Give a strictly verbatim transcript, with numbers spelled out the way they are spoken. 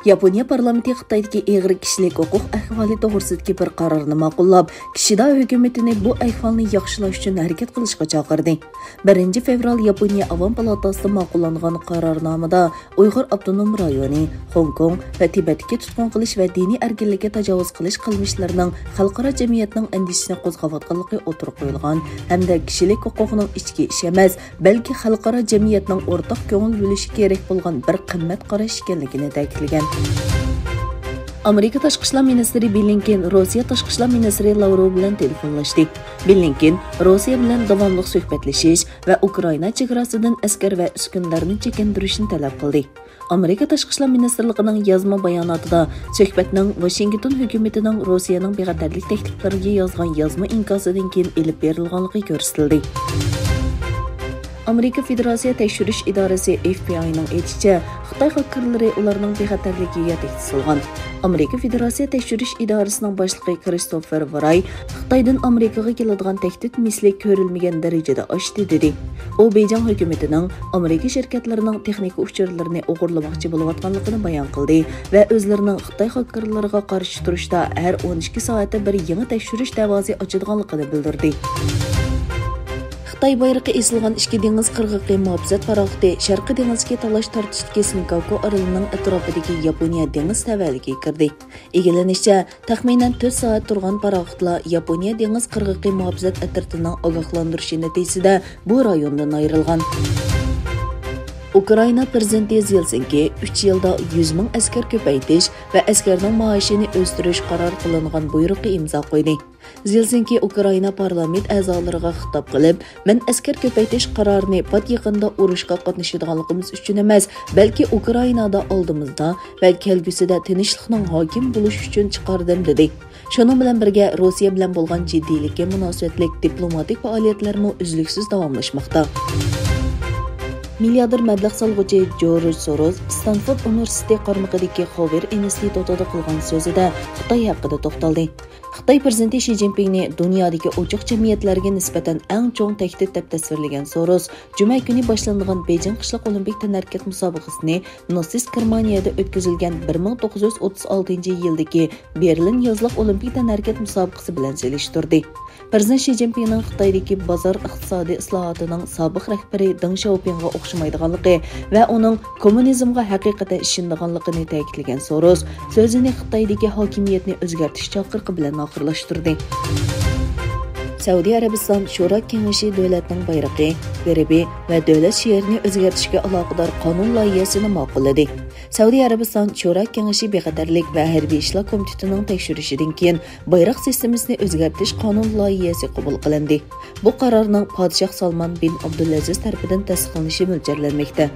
ياپونىيە پارلامېنتى خىتايدىكى ئېغىر كىشىلىك ھوقۇق ئەھۋالى توغرىسىدىكى بىر قارارنى ماقۇللاپ، كىشىدا ھۆكۈمىتىنى بۇ ئەھۋالنى ياخشىلاش ئۈچۈن ھەرىكەت قىلىشقا چاقىردى. بىرىنچى فېۋرال ياپونىيە ئاۋام پالاتاسىدا ماقۇللانغان قارارنامىدا ئۇيغۇر ئاپتونوم رايونى، خوڭكوڭ ۋە تىبەتتىكى تۇتقۇن قىلىش ۋە دىنىي ئەركىنلىككە تاجاۋۇز قىلىش قىلمىشلىرىنىڭ خەلقئارا جەمئىيەتنىڭ ئەندىشىسىنى قوزغاۋاتقانلىقى ئوتتۇرىغا قويۇلغان ھەمدە كىشىلىك ھوقۇقنىڭ ئىچكى ئىش ئەمەس، بەلكى خەلقئارا جەمئىيەتنىڭ ئورتاق كۆڭۈل بۆلۈشى كېرەك بولغان بىر قىممەت قاراش ئىكەنلىكىنى تەكىتلىگەن. ئامېرىكا تاشقى ئىشلار مىنىستىرى بلىنكېن روسىيە تاشقى ئىشلار مىنىستىرى لاۋروۋ بىلەن تېلېفونلاشتى. بلىنكېن روسىيە بىلەن داۋاملىق سۆھبەتلىشىش ۋە ئۇكرائىنا چېگراسىدىن ئەسكەر ۋە ئۈسكۈنىلەرنى چېكىندۈرۈشنى تەلەپ قىلدى. ئامېرىكا تاشقى ئىشلار مىنىستىرلىقىنىڭ يازما باياناتىدا سۆھبەتنىڭ ۋاشىنگتون ھۆكۈمىتىنىڭ روسىيەنىڭ بىخەتەرلىك تەكلىپلىرىگە يازغان يازما ئىنكاسىدىن كېيىن ئېلىپ بېرىلغانلىقى كۆرسىتىلدى. ئامېرىكا فېدېراتسىيە تەكشۈرۈش ئىدارىسى، ئېف بى ئاي نىڭ ئېيتىشىچە، خىتاي خاكېرلىرى ئۇلارنىڭ بىخەتەرلىكىگە تەھدىت سالغان. ئامېرىكا فېدېراتسىيە تەكشۈرۈش ئىدارىسىنىڭ باشلىقى كىرىستوفېر ۋراي خىتايدىن ئامېرىكىغا كېلىدىغان تەھدىت مىسلى كۆرۈلمىگەن دەرىجىدە ئاشتى، دېدى. ئۇ بېيجىڭ ھۆكۈمىتىنىڭ ئامېرىكا شىركەتلىرىنىڭ تېخنىكا ئۇچۇرلىرىنى ئوغرىلىماقچى بولۇۋاتقانلىقىنى بايان قىلدى ۋە ئۆزلىرىنىڭ خىتاي خاكېرلىرىغا قارشى تۇرۇشتا ھەر ئون ئىككى سائەتتە بىر يېڭى تەكشۈرۈش دەۋاسى ئاچىدىغانلىقىنى بىلدۈردى. خىتاي بايرىقى ئېسىلغان ئىككى دېڭىز قىرغىقى مۇھاپىزەت پاراخوتى شەرقىي دېڭىزدىكى تالاش-تارتىشتىكى سېنكاكۇ ئارىلىنىڭ ئەتراپىدىكى ياپونىيە دېڭىز تەۋەلىكىگە كىردى. ئىگىلىنىشىچە، تەخمىنەن تۆت سائەت تۇرغان پاراخوتلار ياپونىيە دېڭىز قىرغىقى مۇھاپىزەت ئەترىتىنىڭ ئاگاھلاندۇرۇشى نەتىجىسىدە بۇ رايوندىن ئايرىلغان. ئۇكرائىنا پىرېزىدېنتى زېلېنسكىي ئۈچ يىلدا يۈز مىڭ ئەسكەر كۆپەيتىش ۋە ئەسكەرنىڭ مائاشىنى ئۆستۈرۈش قارار قىلىنغان بۇيرۇققا ئىمزا قويدى. زېلېنسكىي ئۇكرائىنا پارلامېنت ئەزالىرىغا خىتاب قىلىپ، مەن ئەسكەر كۆپەيتىش قارارىنى پات يېقىندا ئۇرۇشقا قاتنىشىدىغانلىقىمىز ئۈچۈن ئەمەس، بەلكى ئۇكرائىنادا ئالدىمىزدا ۋە كەلگۈسىدە تىنچلىقنىڭ ھاكىم بولۇشى ئۈچۈن چىقاردىم، دېدى. شۇنىڭ بىلەن بىرگە، روسىيە بىلەن بولغان جىددىيلىككە مۇناسىۋەتلىك دىپلوماتىك پائالىيەتلەرمۇ ئۈزلۈكسىز داۋاملاشماقتا. مىلياردېر مەبلەغ سالغۇچى جورج سوروس ستانفورد ئۇنىۋېرسىتېتى قارمىقىدىكى خاۋېر ئىنستىتۇتىدا قىلغان سۆزىدە خىتاي ھەققىدە توختالدى. خىتاي پىرېزىدېنتى شى جىنپىڭنى دۇنيادىكى ئوچۇق جەمئىيەتلەرگە نىسبەتەن ئەڭ چوڭ تەھدىت دەپ تەسۋىرلىگەن سوروس، جۈمە كۈنى باشلىنىدىغان بېيجىڭ قىشلىق ئولىمپىك تەنھەرىكەت مۇسابىقىسىنى ناتسىست گېرمانىيەدە ئۆتكۈزۈلگەن بىر مىڭ توققۇز يۈز ئوتتۇز ئالتىنچى يىلدىكى بېرلىن يازلىق ئولىمپىك تەنھەرىكەت مۇسابىقىسى بىلەن سېلىشتۇردى. پىرېزىدېنت شى جىنپىڭنىڭ خىتايدىكى بازار ئىقتىسادىي ئىسلاھاتىنىڭ سابىق رەھبىرى دېڭ شياۋپىڭغا ئوخشىمايدىغانلىقى ۋە ئۇنىڭ كوممۇنىزمغا ھەقىقەتەن ئىشىنىدىغانلىقىنى تەكىتلىگەن سوروس سۆزىنى خىتايدىكى ھاكىمىيەتنى ئۆزگەرتىش چاقىرىقى بىلەن ئاخىرلاشتۇردى. سەئۇدى ئەرەبىستان شورا كېڭىشى دۆلەتنىڭ بايرىقى، گېربى ۋە دۆلەت شېئىرىنى ئۆزگەرتىشكە ئالاقىدار قانۇن لايىھەسىنى ماقۇللىدى. سەئۇدى ئەرەبىستان شورا كېڭىشى بىخەتەرلىك ۋە ھەربىي ئىشلار كومىتېتىنىڭ تەكشۈرۈشىدىن كېيىن، بايراق سىستېمىسىنى ئۆزگەرتىش قانۇن لايىھەسى قوبۇل قىلىندى. بۇ قارارنىڭ پادىشاھ سالمان بىن ئابدۇلئەزىز تەرىپىدىن تەستىقلىنىشى مۆلچەرلەنمەكتە.